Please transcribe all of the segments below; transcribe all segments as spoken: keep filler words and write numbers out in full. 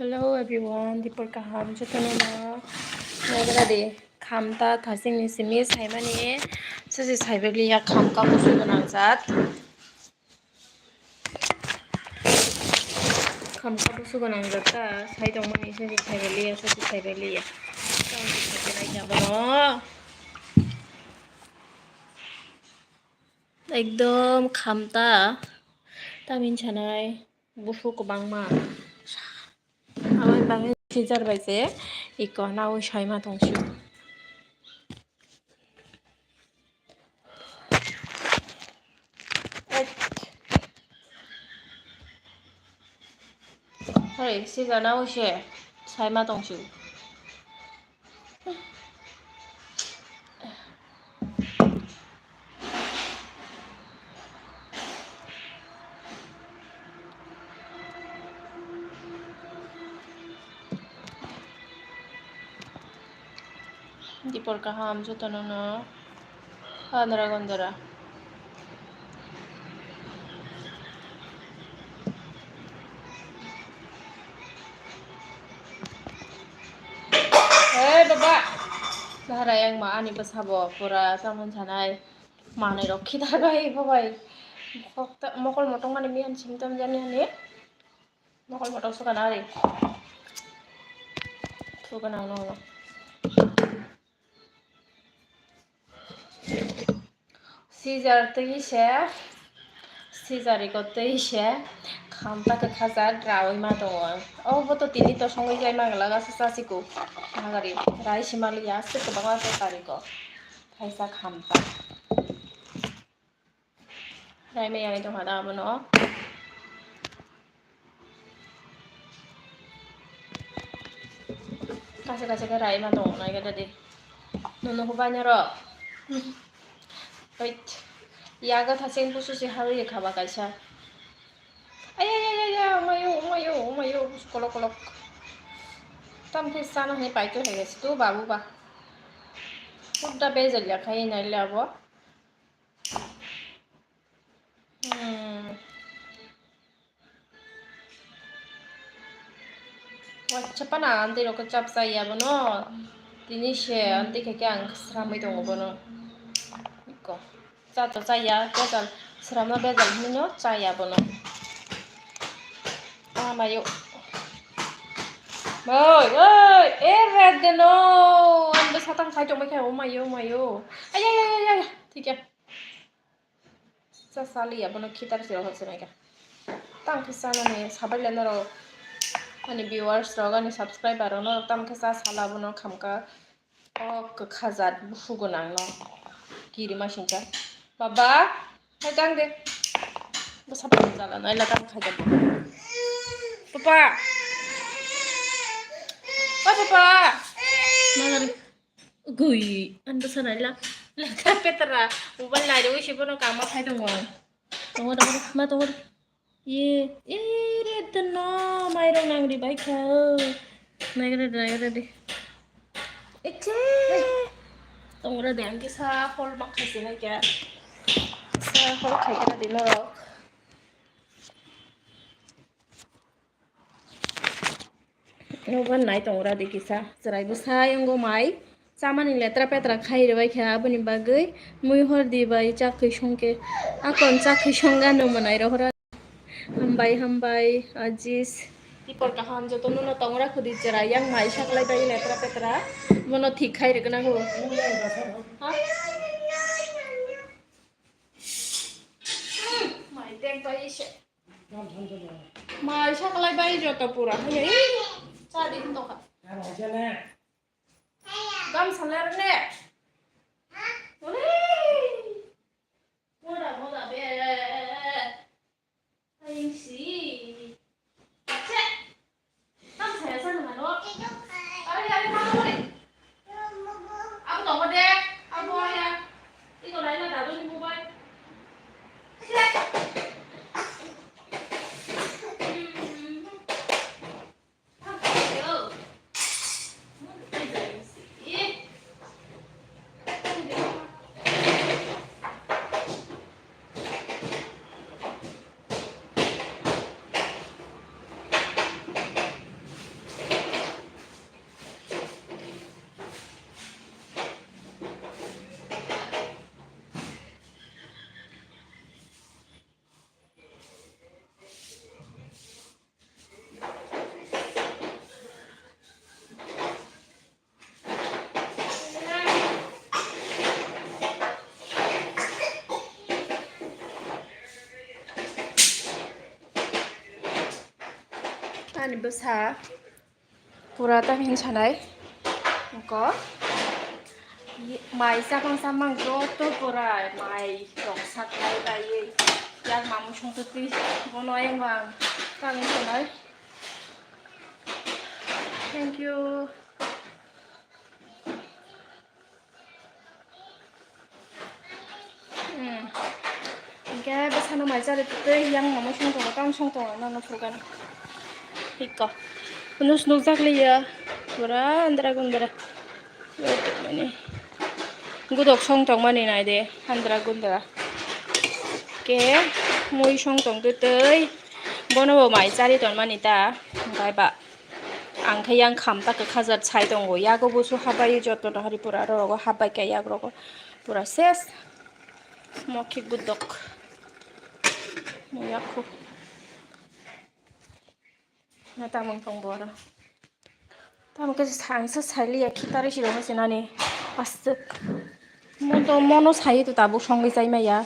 Hello everyone, dipor kaham jotono no. Nagra de khamta thasing ni simi saimani sese saibagliya khamka busu gwnang jat. Khamka busu gwnang jat ta sai tongmani sese saibagliya sese saibagliya. Tang sese saibagliya. Ekdom khamta. Tamin sanai busu kwbangma. Aboni bagwi sijar bai se iko naui saima tongsi. Hei, sijar naui se saima tongsi. Dipor kaham jotono no. Andra gondra. He baba. Bahara yang ma ani bwsabo pura tamon sanai. Manai rok khidar bai babai. Mokol motong mani miyan simtom jani ani. Mokol motong suka nari. Suka nang no. Sijar twi se, sijar iko twi se, khamta kwkha jak raui ma tongo. Obo to tini to songwi jai ma glak, asa chasiku. Nagari, rai simaliya, aswk kwbangma tei kariko. Thaisa khamta. Rai maya ni tongkha da abono. Kaisa kaisa khe rai ma tongo nai khe dadi. Nono hubai naro. Wait. Yago thasing pusu si hawi khaba kaisa. Ay ay ay ay ay, umayo umayo umayo kolok kolok. Tam khe sana hini paito hege situ babu ba. Pudda bejal ya khai nai le abo. Hmm. Wacha pana aunty rok chap chai ya bono. Tini se aunty khe khe ang sramwi tongo bono. Iko. Cha to chaya, bejal, sramno bejal hinwi no chaya bono. Ah, mayo. Oi, oi, eh, red de no. Ang bwsa tang khai tongbai khe, oh mayo, mayo. Ay, ay, ay, ay, ay. Thik ya. Cha saliya bono khitar siro hot sinaika. Tang khe sanani sabai le norok ani viewers rok ani subscriber rok norok tang khe cha sala bono khamka. O kwkha jat busu gwnang no. Kiri ma singcha. Baba, hai tang de. Bwsa pang jala no ila tang khai jabo. Papa. O papa. Nagari. Gui, ang bwsa naila. Lekha petra. Mobile nai rwi si bono kama phai tongo. Tongo, tongo, ma tongo. Ye, eh, re, dono, mairok nang ri bai kha. Nai re, nai re de. Eche. Tongo re de, ang kisa hol ma khai se nai kya. Sa hol khai kra de norok. Nobar nai tongra di kisa, chwrai bwsai wngo mai. Chamani letra petra khai rwbai kha, aboni bagwi mui hor di bai chakwi songke. Akon chakwi songga no mwnai rohora. Hambai, hambai, Ajis. Tipor kaham joto no tongra khudi chwrai yang mai saklai bai letra petra. Mono thik khai rwgwna go. Ha? Mai dek bai se. Mai saklai bai joto pura hai. Cha di hin tokha. Gam salar ne. Moda, moda be. Aying si. Che. Tam saya sana mano. Ari, ari, mano, ari. Abo tongo de, abo ya. Iko laila dadu ni mobile. Ani bwsa pura ta hin sanai. Ko mai chapang chapang joto pura mai rok saklai bai yak mamu songtwi bono ayang bang ta hin sanai. Thank you. Hmm. Hingke bwsano mai chari tei yang mama song tongo, tamo song tongo, nono phurgani. Hikko. Nus nukjak liya. Pura andra gundra. Mani. Gudok song tongmani naide, andra gundra. Ke mui song tong tei bono bo mai chari tonmani ta. Hingke ba. Ang khe yang kham ta kwkha jat sai tongo, yago busu habai joto no hari pura rogo habai khe yak rogo pura ses. Mokhi gudok. Mo yakho. Na tamung tong boro. Tamung khe sang se sai liya khitari si rogo sinani. Aswk. Mono, mono sai to tabuk songwi chai maya.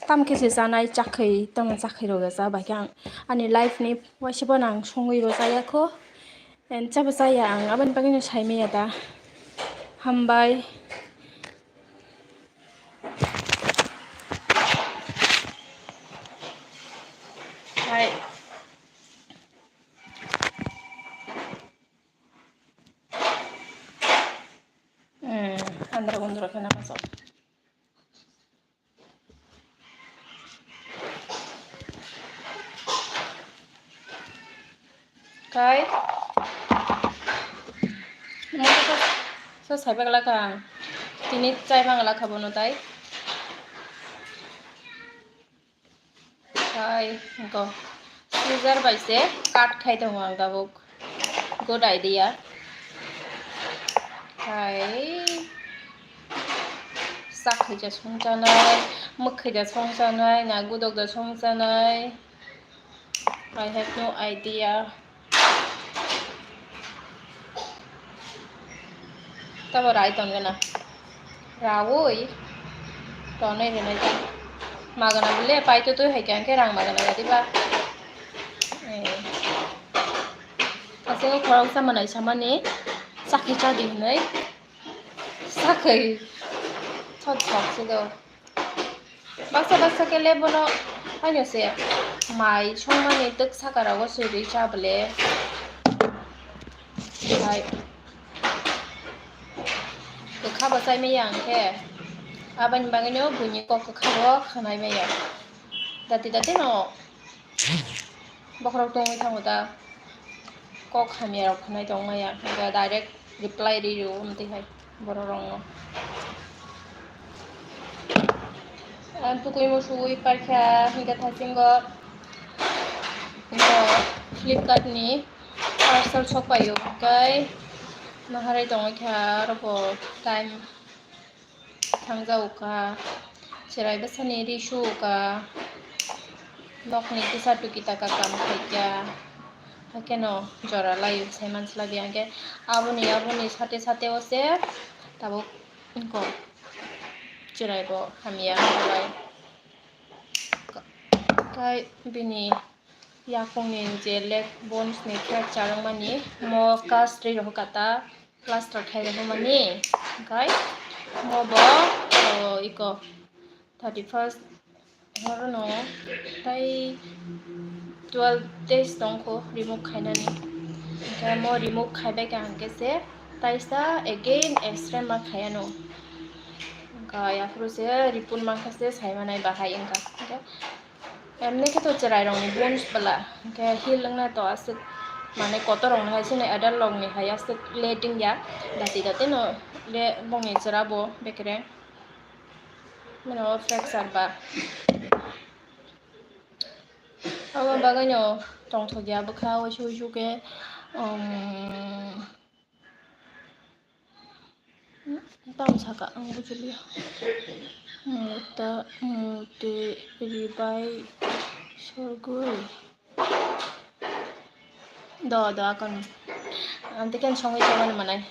Tam khe se chanai chakhwi, tamo chakhwi rok ya cha bai khe ang ani life ni waisa bo nang songwi rw chaya kho. And chabo chaya ang aboni bagwi no sai maya da. Hambai. Hai. Hmm, andra gundra khe nama sok. Kai. Mo to sa sai bagla ka. Tini chai bagla ka bono tai. Hai, go. Scissor bai se cut khai tongo ang tabuk. Good idea. Hai. Sak khaija song chanai, mwkhai da song chanai, na gudok da song chanai. I have no idea. Tabo rai tongena. Rawi. Tonai rinai ta. Magana bole pai to tui hai khe rang magana ya diba. Eh. Asing khorok sa manai samani. Sakhi chadi hinai. Sakhi. Thot thot se do. Baksa baksa khe le bono haino se mai songmani twk saka rogo swi rwi cha bole. Hai. Kwkha bo chai maya ang khe. Aboni bagwi no buini kok kwkha bo khanai maya. Dati dati no. Bokhorok tongwi thango da, kok hamya rok khnai tong maya, hwnkhe direct reply ri rw, amtwi hai borok rok no. Ang tukui musui paikha, hwnkhe thasingo, hwnkhe Flipkart ni parcel sok paio, hwnkhe naharwi tongwi kha, aro bo time. Thangjago kha, chwrai bwsani ri sugo kha, nokni kisa tuki taka kam khaikha, haikhe no jora laio sai mansladi, hwnkhe aboni, aboni sate sate o se tabuk wngkha chwrai bo hamya wngkha bai. Tei bini yakungni je leg bones ni fracture wngmani mo cast ri rohor kha ta. Plaster khai rwmani, hwnkhe mo bo, o, iko thirty first horono tai twelve days tongkho remove khainani. Hwnkhe mo remove khaibai kha hwnkhe se taisa again X-ray ma khaiano. Hwnkhe aphuru se report mankha se saimanai bahai wngkha. Hwnkhe Emni khe to chwrai rokni bones bwla, hwnkhe heel wngna to aswk, mane kotor rokni hai chini adult rokni hai aswk le dingya, dati dati no le bongni chwra bo bekre, mane o fracture ba. Abo bagwi no tongthokya bwkha uisu uisu khe, um, Tamo saka ang bujilia. Muta, muti, ribai, sorgwi. Do, do, akon. Ang tei ken songwi tongmani manai.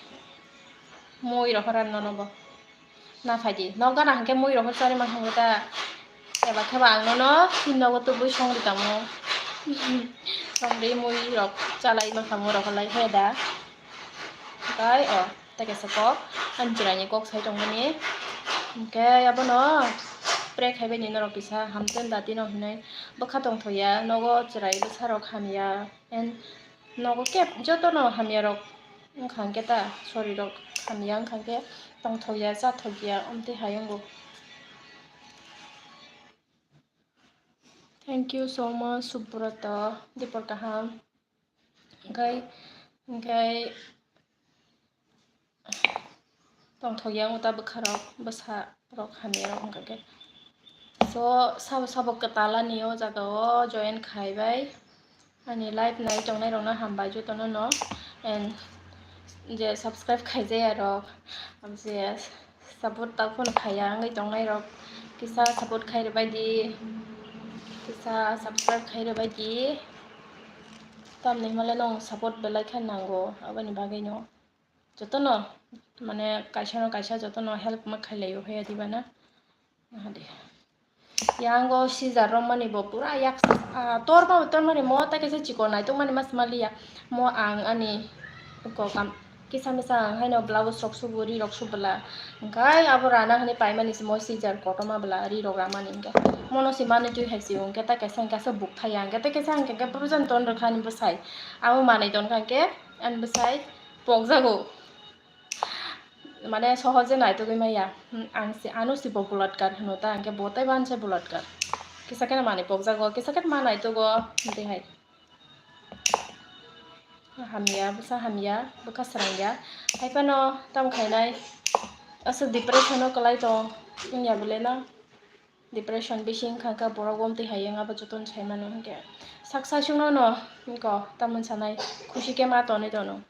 Mui rohor ang nono bo. Na phaidi. Nok gana hwnkhe mui rohor chari man hwngo ta. Eba khe ba ang nono, nogo tubui songri tamo. Tongri mui rok chalai mankha, mui rok halai he da. Okai o, tei kaisa kok, ani chwraini kok sai tongmani. Hwnkhe abono pray khaibaini norok kisa hamten datino hinwi bwkha tongthokya, nogo chwrai bwsarok hamya, and nogo keb jotono hamyarok wngkha hwnkhe ta, sorirok hamya wngkha hwnkhe tongthokya, chathokya, omtwi hai wngo. Thank you so much, Subrata, dipor kaham. Hwnkhe, hwnkhe tongthokya wngkha ta bwkharok, bwsarok hamyarok wngkha khe. So, sabo sabo kwtalani o jaga o join khaibai. Ani live nai tongnai rokno hambai jotono no, and je subscribe khaijaya rok, je support ta phone khaiya wngwi tongnai rok, kisa support khai rwbai di, kisa subscribe khai rwbai di, tamni hwnmale nwng support belai khe nango, aboni bagwi no jotono mane kaisa no kaisa jotono help ma khailaio, haya diba na? Hade. Yango scissor romani bo pura yak, ah, torma bo tormani mo ta kaisa chikon naitok mani mas maliya. Mo ang ani kokam kisa misa ang haino blouse rok subo, ri rok subla. Hwnkhe abo rana hwnwi paimani se mo scissor kotorma bla ri rok ramani hwnkhe. Mono se mani twi hai se hwnkhe ta kaisa hwnkhe asa buk thaya hwnkhe ta kaisa hwnkhe provision ton rwkha ani bwsai. Abo manwi tonkha hwnkhe ani bwsai pokjago. Mane sohoje naitugwi maya. Hmm, ang se, ano se bo blood card hwno ta, hwnkhe bo tei banse blood card. Kisa kheno manwi pokjago, kisa kheno ma naitugo, tei hai. Hamya, bwsa hamya, bwkha swrangya. Hai phano tamo khainai, aswk depression o kwlai tong wngya bwle no? Depression bisi wngkha khe borok omtwi hai wng, abo jotono sai mano hwnkhe sak saichungno no wngkha tamoni sanai khusi khe ma tonwi tono,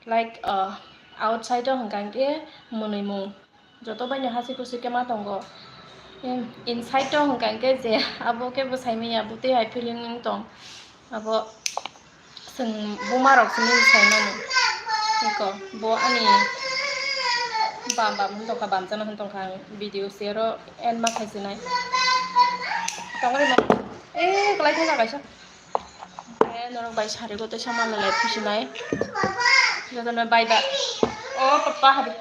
like, ah, outside o hwnkha khe mwnwimung joto baino hasi kusi khe ma tongo. Inside o hwnkha khe je abo khe bwsai manya bwtwi hai feeling wng tong. Abo chwng buma rok simi sai mano. Eko bo ani bam bam hwn tongkha, bam chana hwn tongkha ang video share o end ma khai sinai. Tongori ma, eh, kwlai thangkha kaisa. Eh, norok bai sari go tei sama lalai phusinai. Jotono bye bye. Oh, papa habi.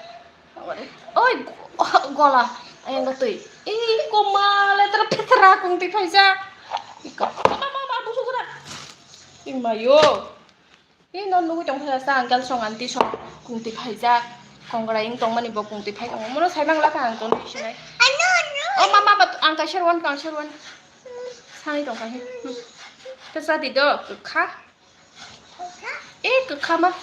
Oi, go-, gola. Ayang gatwi. Ih, koma, letra petra kung ti phaijak. Iko. Mama, mama, busu gura. Ih, mayo. Ih, no nugui tong phaijak sa, uncle song, auntie song, kung ti phaijak. Kongrai wng tongmani bo kung ti phai tongo. Mono sai mang lakha ang tong sinai. Oh, mama, mama, ang kaisa rwan, ang kaisa rwan. Sani tong kha. Kesa di do, kha. Eh, kwkhama.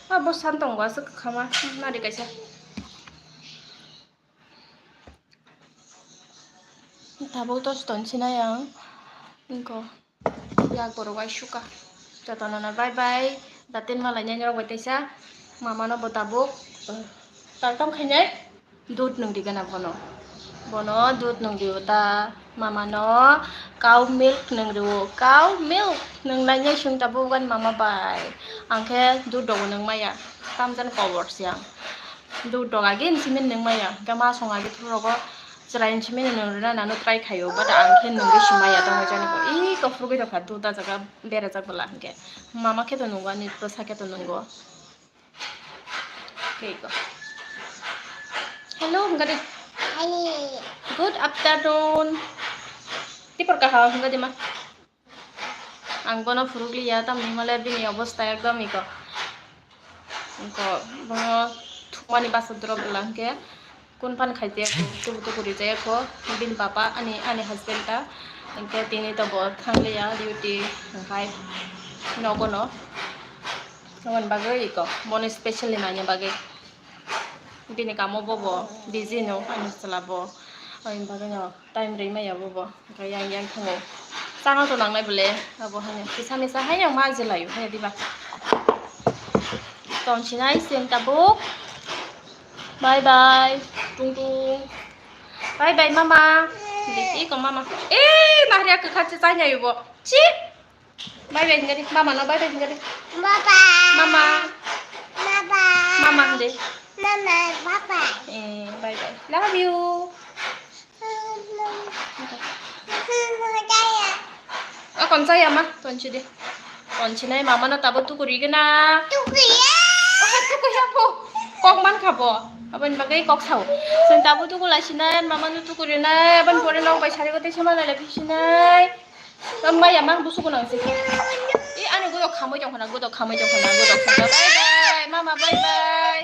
Abo san tongo, aswk kwkhama. Nari kaisa. Tabuk tos ton sinai ang. Ingko. Yak borok bai suka. Jotono no bye bye. Datin malai nai norok bai teisa. Mama no bo tabuk. Tal tam khainai. Dud nung di gana bono. Bono dud nung di uta. Mama no cow milk nung di u. Cow milk nung nai nai sung tabuk gan mama bai. Angkhe dud dogo nung maya. Tam jan kobor siang. Dud dog age insimin nung maya. Gama song age throgo. Chwrai insimin nung rina nanu try khayo. But angkhe nung di sumaya tong jani ko. Ih, kofrugwi rokha dud da jaga berajak bwla hwnkhe. Mama khe to nungo ani bwsa khe to nungo. Okay, go. Hello, hwnkha de. Hi. Good afternoon. Tipor kaham hwnkha de ma. Ang bono phuruk liya, tamni hwnmale bini obostha ekdom iko. Iko bono thumani basa drop bwla hwnkhe. Kun pan khai jaya kho, tubu tubu ri jaya kho, bini papa ani, ani husband ta, hwnkhe tini to bo thang liya duty, hwnkhe nogo no, aboni bagwi iko, bono specially naina bagwi, bini kamo bo bo busy no, ani chwla bo, aboni bagwi no time rwi maya bo bo, hwnkhe yang yang thango, chana to nangnai bole, abo haino kisa misa haino ma je laio, hai diba, ton sinai sen tabuk. Bye bye. Tung tung. Bye bye mama. Diti ko mama. Eh, mahria ke khachi chai nai bo. Chi. Bye bye hingari. Mama no bye bye hingari. Bye bye. Mama. Bye bye. Mama hinde. Mama, bye bye. Eh, bye bye. Love you. Bye bye. Tonchaya ma, tonchidi. Tonchinai mama no tabo tukuri gana. Tukuya. Tukuya po. Kok man kha po. Aboni bagwi kok sao. Chwng tabo tuku laisinai, mama no tukurinai. Aboni pore nok bai sari kote sema lai lai bisinai. Maya mang busu kunang se. E ani godok khamoi tong khana, godok khamoi tong khana, godok khamoi. Bye bye, mama bye bye.